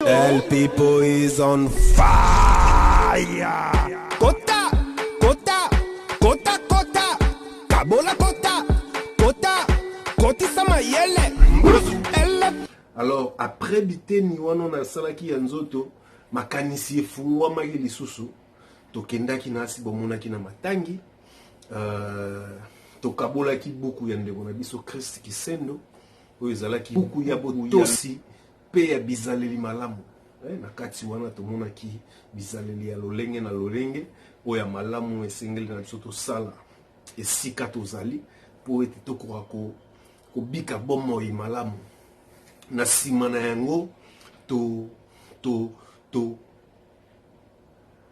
El People is on fire. Kota, kota, kota, kota, kabola kota, kota, kotisa mayele. Ele. Alors après biteni wana nasalaki ya nzoto, makanisi efungwamaki lisusu. Tokendaki na asi bomonaki na matangi, tokabolaki buku ya ndeko na biso Christ Kisendo oyo ezalaki buku ya botosi mpe ya bizaleli malamu. Na kati wana tomonaki bizaleli ya lolenge na lolenge oyo ya malamu esengeli na biso tosala esika tozali mpo ete tokoka kobika bomoi malamu. Na nsima na yango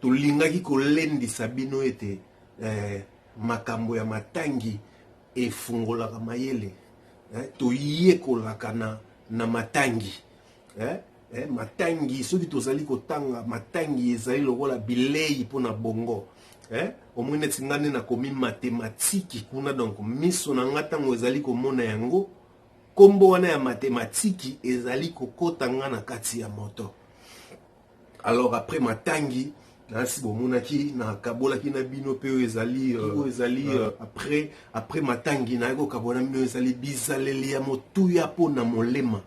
tolingaki kolendisa bino ete makambo ya matangi efungolaka mayele, toyekolaka na matangi, matangi soki tozali kotanga matangi ezali lokola bilei mpona bongo. Omoni neti nga nde nakomi matematiki kuna, donc miso na nga ntango ezali komona yango, nkombo wana ya matematiki ezali kokota nga na kati ya moto. Alors après matangi nasi bomonaki nakabolaki na bino mpe oyo ezali après matangi nayaki kokabola na bino ezali bizaleli ya motuya mpona molema.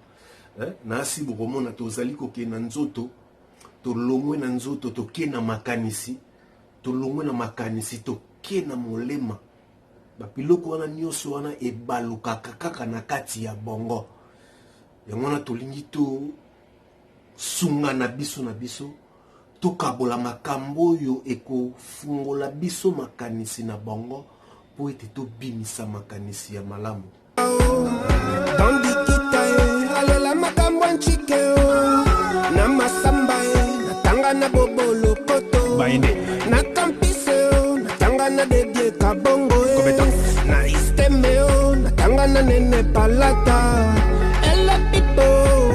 Nasi bokomona tozali kokende na nzoto, tolongwe na nzoto toke na makanisi, tolongwe na makanisi toke na molema. Babiloko wana nyonso wana ebalukaka kaka na kati ya bongo. Yango wana tolingi tosunga na biso na biso, tokabola makambo oyo ekofungola biso makanisi na bongo mpo ete tobimisa makanisi ya malamu. Tandikita e alela makambo ya ncike o na masamba e natanga na bobolo koto Bayende. na kampise o natanga na dedie kabongo e Compétence. na isteme o natanga na nene palata.